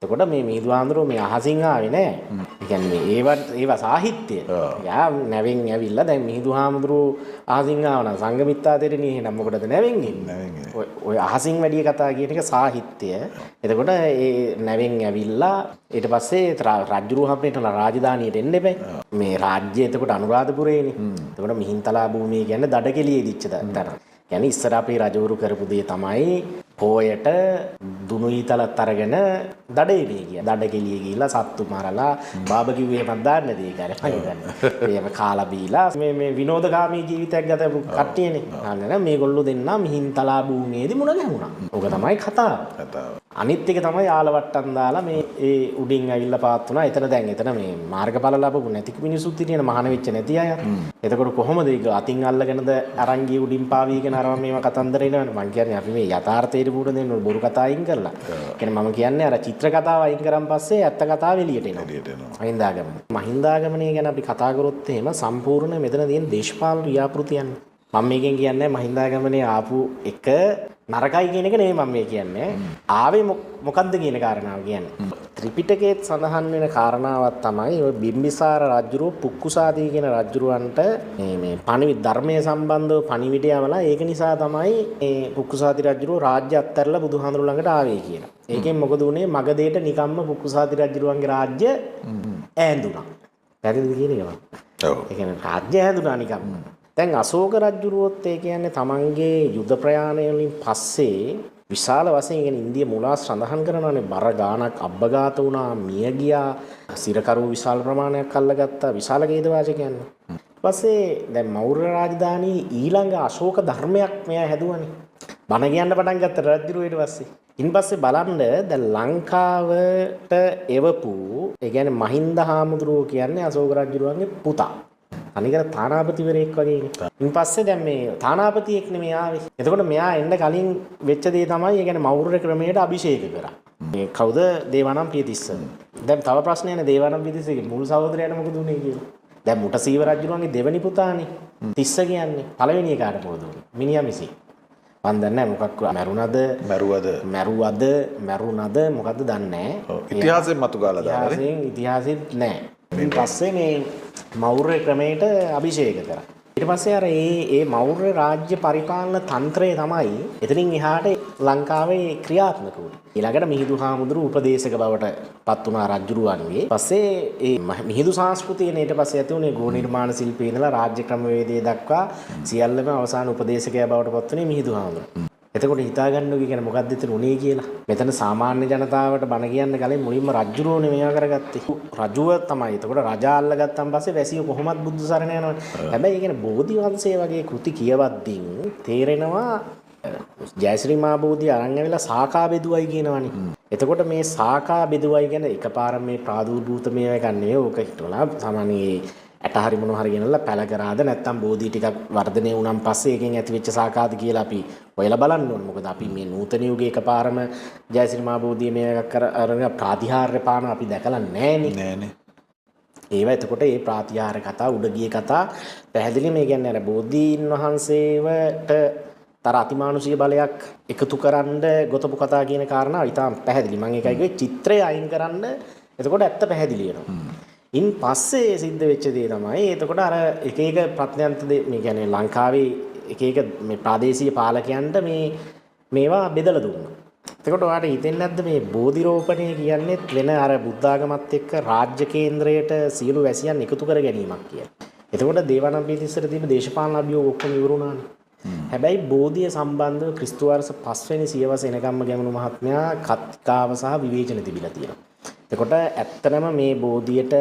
එතකොට මේ මිහිඳු හාමුදුරුවෝ මේ අහසින් ආවේ නෑ. ඒ කියන්නේ මේ ඒවා සාහිත්‍ය. යා නැවෙන් ඇවිල්ලා දැන් මිහිඳු හාමුදුරුවෝ අහසින් ආව නම් සංඝමිත්තා තෙරණිය එහෙනම් මොකටද නැවෙන් එන්නේ? ඔය අහසින් වැඩි කතා කියන එක සාහිත්‍ය. එතකොට ඒ නැවෙන් ඇවිල්ලා ඊට පස්සේ රජුරුව හම්බෙන්න රාජධානියට එන්න එපා. මේ රාජ්‍ය එතකොට අනුරාධපුරේනේ. එතකොට මිහින්තලා භූමිය කියන්නේ දඩකෙළියේ දිච්ච තැන. කියන්නේ ඉස්සර අපේ රජවරු කරපු දේ තමයි පෝයට දුනු ඊතලත් අරගෙන දඩේමේ ගියා. දඩකෙළියේ ගිහිල්ලා සත්තු මරලා බාබකිව් එහෙමත් දාන්න නැති ඒක අර මං හිතන්නේ. එහෙම කාලා බීලා මේ මේ විනෝදකාමී ජීවිතයක් ගත කරපු කට්ටියනේ. අන්න මේගොල්ලෝ දෙන්නා මිහින්තලා භූමියේදී මුණ ගැහුණා. ඕක තමයි කතාව. අනිත් එක තමයි ආලවට්ටම් දාලා මේ ඒ උඩින් ඇවිල්ලා පාත් වුණා. එතන දැන් එතන මේ මාර්ගඵල ලැබපු නැති මිනිස්සුත් හිටියන මහාන වෙච්ච නැති අය. එතකොට කොහොමද ඒක අතින් අල්ලගෙනද අරන් ගියේ උඩින් පාවීගෙන අරවා මේවා කතන්දර එනවනේ. මං කියන්නේ අපි මේ යථාර්ථයට මුහුණ දෙන්න ඕන බොරු කතා අයින් කරලා. ඒ කියන්නේ මම කියන්නේ අර චිත්‍ර කතාව අයින් කරන් පස්සේ ඇත්ත කතාව එළියට එනවා. එළියට එනවා. මහින්දාගමනය. මහින්දාගමනය ගැන අපි කතා කරොත් එහෙම සම්පූර්ණ මෙතන තියෙන දේශපාලන ව්‍යාපෘතියන්නේ. මම මේකෙන් කියන්නේ මහින්දාගමනයේ ආපු එක නරකයි කියන එක නෙමෙයි මම මේ කියන්නේ. ආවේ මොකද්ද කියන කාරණාව කියන්නේ. ත්‍රිපිටකයේත් සඳහන් වෙන කාරණාවක් තමයි ඔය බිම්බිසාර රජුරුව පුක්කුසාදී කියන රජුරුවන්ට මේ මේ පණිවිඩ ධර්මයේ සම්බන්ධව පණිවිඩය යවලා ඒක නිසා තමයි මේ පුක්කුසාදී රජුරුව රාජ්‍ය අත්හැරලා බුදුහාමුදුරු ළඟට ආවේ කියලා. ඒකෙන් මොකද වුනේ? මගධයට නිකම්ම පුක්කුසාදී රජුරුවන්ගේ රාජ්‍ය ඈඳුණා. පැහැදිලිද කියන එක මම? ඔව්. ඒ කියන්නේ රාජ්‍ය ඈඳුණා නිකම්ම. දැන් අශෝක රජුරුවොත් ඒ කියන්නේ තමන්ගේ යුද ප්‍රයාණය වලින් පස්සේ විශාල වශයෙන් කියන්නේ ඉන්දිය මුලා සඳහන් කරනවානේ බර ගාණක් අබ්බගාත වුණා, මිය ගියා, සිරකරු විශාල ප්‍රමාණයක් අල්ලගත්තා, විශාල ඛේදවාචකයන්. ඊට පස්සේ දැන් මෞර්ය රාජධානී ඊළඟ අශෝක ධර්මයක් මෙයා හැදුවානේ. බණ කියන්න පටන් ගත්ත රජුරුව ඊට පස්සේ. ඉන් පස්සේ බලන්න දැන් ලංකාවට එවපු ඒ කියන්නේ මහින්ද හාමුදුරුවෝ කියන්නේ අශෝක රජුරුවන්ගේ පුතා. අනිකර තානාපතිවරයෙක් වගේනේ. ඉන් පස්සේ දැන් මේ තානාපතියෙක් නෙමෙයි ආවේ. එතකොට මෙයා එන්න කලින් වෙච්ච දේ තමයි ඒ කියන්නේ මෞර්ය ක්‍රමයට අභිෂේක කරා. මේ කවුද? දේවානම්පියතිස්ස. දැන් තව ප්‍රශ්නයක් නේ දේවානම්පියතිස්සගේ මුල් සහෝදරයාට මොකද වුනේ කියලා. දැන් මුටසීව රජුරුවන්ගේ දෙවෙනි පුතානේ. තිස්ස කියන්නේ පළවෙනි එකාට මොකද වුනේ? මිනිහා මිසි. මන් දන්නේ නැහැ මොකක් මැරුණද මැරුවද මැරුණද මොකද්ද දන්නේ නැහැ. ඉතිහාසයෙන් මතු ගාලා දාලා නේ. ඉතිහාසෙත් නැහැ. ඉන් පස්සේ මේ මෞර්ය ක්‍රමයට අභිෂේක කරා. ඊට පස්සේ අර ඒ මෞර්ය රාජ්‍ය පරිපාලන තන්ත්‍රය තමයි එතනින් එහාට ලංකාවේ ක්‍රියාත්මක වුණේ. ඊළඟට මිහිඳු හාමුදුරු උපදේශක බවට පත් වුණා රජුරුවන්ගේ. පස්සේ ඒ මිහිඳු සංස්කෘතියනේ ඊට පස්සේ ඇති වුණේ ගෘහ නිර්මාණ ශිල්පයේ ඉඳලා රාජ්‍ය ක්‍රමවේදය දක්වා සියල්ලම අවසාන උපදේශකයා බවට පත් වුණේ මිහිඳු හාමුදුරුවෝ. එතකොට හිතාගන්නකෝ කියන්නේ මොකද්ද එතන උනේ කියලා. මෙතන සාමාන්‍ය ජනතාවට බණ කියන්න කලින් මුලින්ම රජුරෝනේ මෙයා කරගත්තේ. රජුව තමයි. එතකොට රජා අල්ලගත්තන් පස්සේ වැසියෝ කොහොමත් බුද්ධ සරණ යනවනේ. හැබැයි ඒ කියන්නේ බෝධි වංශය වගේ කෘති කියවද්දී තේරෙනවා ජයශ්‍රී මා බෝධිය අරන් ඇවිල්ලා සාකා බෙදුවයි කියනවනේ. එතකොට මේ සාකා බෙදුවයි කියන්නේ එකපාරම මේ ප්‍රාදුර්භූත මේව එකක් නෙවෙයි. ඕක හිතලා සාමාන්‍ය ඇට හරි මොන හරි ගෙනල්ලා පැල කරාද නැත්නම් බෝධි ටිකක් වර්ධනය වුණාන් පස්සේ ඒකෙන් ඇතිවෙච්ච සාකාද කියලා අපි හොයලා බලන්න ඕන. මොකද අපි මේ නූතන යුගයේ එකපාරම ජයශ්‍රී මා බෝධිය මේ එකක් අරගෙන ප්‍රාතිහාර්ය පාන අපි දැකලා නැහනේ. නෑනේ. ඒවා එතකොට ඒ ප්‍රාතිහාර්ය කතා උඩගිය කතා පැහැදිලි මේ කියන්නේ අර බෝධීන් වහන්සේවට තර අතිමානුෂික බලයක් එකතු කරන්න ගොතපු කතා කියන කාරණාව ඉතාම පැහැදිලි. මම ඒකයි කිව්වේ චිත්‍රය අයින් කරන්න එතකොට ඇත්ත පැහැදිලි වෙනවා. ඉන් පස්සේ සිද්ධ වෙච්ච දේ තමයි එතකොට අර එක එක ප්‍රඥාන්ත මේ කියන්නේ ලංකාවේ එක එක මේ ප්‍රාදේශීය පාලකයන්ට මේ මේවා බෙදලා දුන්නා. එතකොට ඔයාලට හිතෙන්නේ නැද්ද මේ බෝධි රෝපණය කියන්නේ වෙන අර බුද්ධාගමත් එක්ක රාජ්‍ය කේන්ද්‍රයට සියලු වැසියන් එකතු කර ගැනීමක් කියලා. එතකොට දේවානම්පියතිස්සට තිබ්බ දේශපාලන අභියෝග ඔක්කොම ඉවර වුණානේ. හැබැයි බෝධිය සම්බන්ධව ක්‍රිස්තු වර්ෂ 5 වෙනි සියවස එනකම්ම ගැමුණු මහත්මයා කත්කාව සහ විවේචන තිබිලා තියෙනවා. එතකොට ඇත්තටම මේ බෝධියට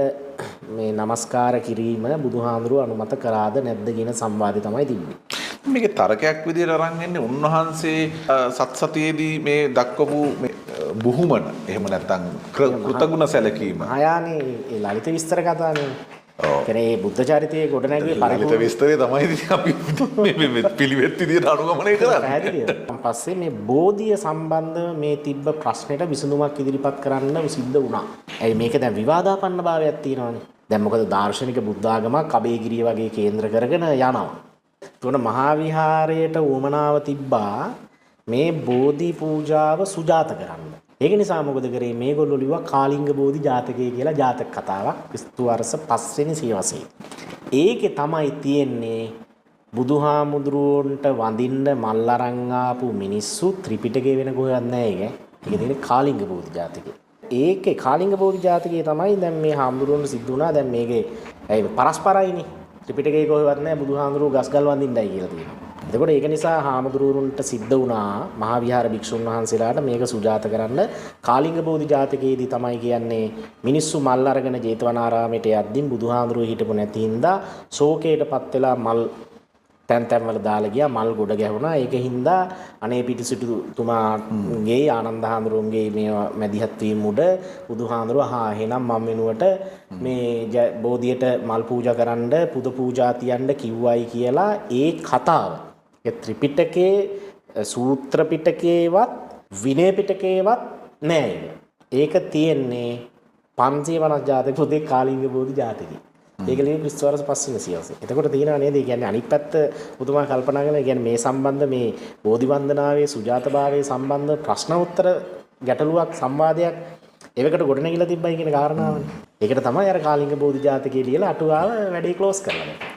මේ নমස්කාර කිරීම බුදුහාමුදුරුවෝ අනුමත කරාද නැද්ද කියන සංවාදය තමයි තිබ්බේ. මේකේ තර්කයක් විදියට අරන් එන්නේ උන්වහන්සේ සත්සතියේදී මේ දක්වපු මේ බුහුමන එහෙම නැත්නම් කෘතගුණ සැලකීම. ආයානේ ඒ ලලිත විස්තර කතානේ. ඔව්. කියන්නේ මේ බුද්ධ චරිතයේ ගොඩනැගුවේ ලලිත විස්තරය තමයි ඉතින් අපි මේ පිළිවෙත් විදියට අනුගමනය කරන්නේ. පැහැදිලිව. පස්සේ මේ බෝධිය සම්බන්ධව මේ තිබ්බ ප්‍රශ්නෙට විසඳුමක් ඉදිරිපත් කරන්න සිද්ධ වුණා. ඇයි මේක දැන් විවාදාපන්න භාවයක් තියෙනවානේ. දැන් මොකද දාර්ශනික බුද්ධාගමක් අබේගිරිය වගේ කේන්ද්‍ර කරගෙන යනවා. එතකොට මහා විහාරයට උවමනාව තිබ්බා මේ බෝධි පූජාව සුජාත කරන්න. ඒක නිසා මොකද කරේ මේගොල්ලෝ ලිව්වා කාලිංග බෝධි ජාතකය කියලා ජාතක කතාවක් ක්‍රිස්තු වර්ෂ 5 වෙනි සියවසේ. ඒකේ තමයි තියෙන්නේ බුදුහාමුදුරුවන්ට වඳින්න මල් අරන් ආපු මිනිස්සු ත්‍රිපිටකේ වෙන කොහෙවත් නෑ ඒක. ඒක තියෙන්නේ කාලිංග බෝධි ජාතකේ. ඒකේ කාලිංග බෝධි ජාතකයේ තමයි දැන් මේ හාමුදුරුවන්ට සිද්ධ වුණා. දැන් මේකේ ඇයි පරස්පරයිනේ. ත්‍රිපිටකේ කොහෙවත් නෑ බුදුහාමුදුරුවෝ ගස්ගල් වඳින්නයි කියලා තියෙනවා. එතකොට ඒක නිසා හාමුදුරුවන්ට සිද්ධ වුණා මහා විහාර භික්ෂුන් වහන්සේලාට මේක සුජාත කරන්න. කාලිංග බෝධි ජාතකයේදී තමයි කියන්නේ මිනිස්සු මල් අරගෙන ජේතවනාරාමයට යද්දී බුදුහාමුදුරුවෝ හිටපු නැති හින්දා ශෝකයටපත් වෙලා මල් තැන් තැන්වල දාලා ගියා, මල් ගොඩ ගැහුණා. ඒක හින්දා අනේ පිටිසිටුතුමාගේ ආනන්ද හාමුදුරුවන්ගේ මේවා මැදිහත් වීම උඩ බුදුහාමුදුරුවෝ හා එහෙනම් මම වෙනුවට මේ බෝධියට මල් පූජා කරන්න පුද පූජා තියන්න කිව්වයි කියලා ඒ කතාව. ඒ ත්‍රිපිටකයේ සූත්‍ර පිටකේවත් විනය පිටකේවත් නෑ ඒක. ඒක තියෙන්නේ 550 ජාතක පොතේ කාලිංග බෝධි ජාතකේ. ඒක ලියුවේ ක්‍රිස්තු වර්ෂ 5 වෙනි සියවසේ. එතකොට තියෙනවා නේද? ඒ කියන්නේ අනිත් පැත්ත ඔබතුමා කල්පනා කරන, ඒ කියන්නේ මේ සම්බන්ධ මේ බෝධි වන්දනාවේ සුජාතභාවයේ සම්බන්ධ ප්‍රශ්න උත්තර ගැටලුවක් සංවාදයක් එවකට ගොඩනැගිලා තිබ්බයි කියන කාරණාවනේ. ඒකට තමයි අර කාලිංග බෝධි ජාතකයේ ලියලා අටුවාව වැඩේ ක්ලෝස් කරලා දැම්මේ.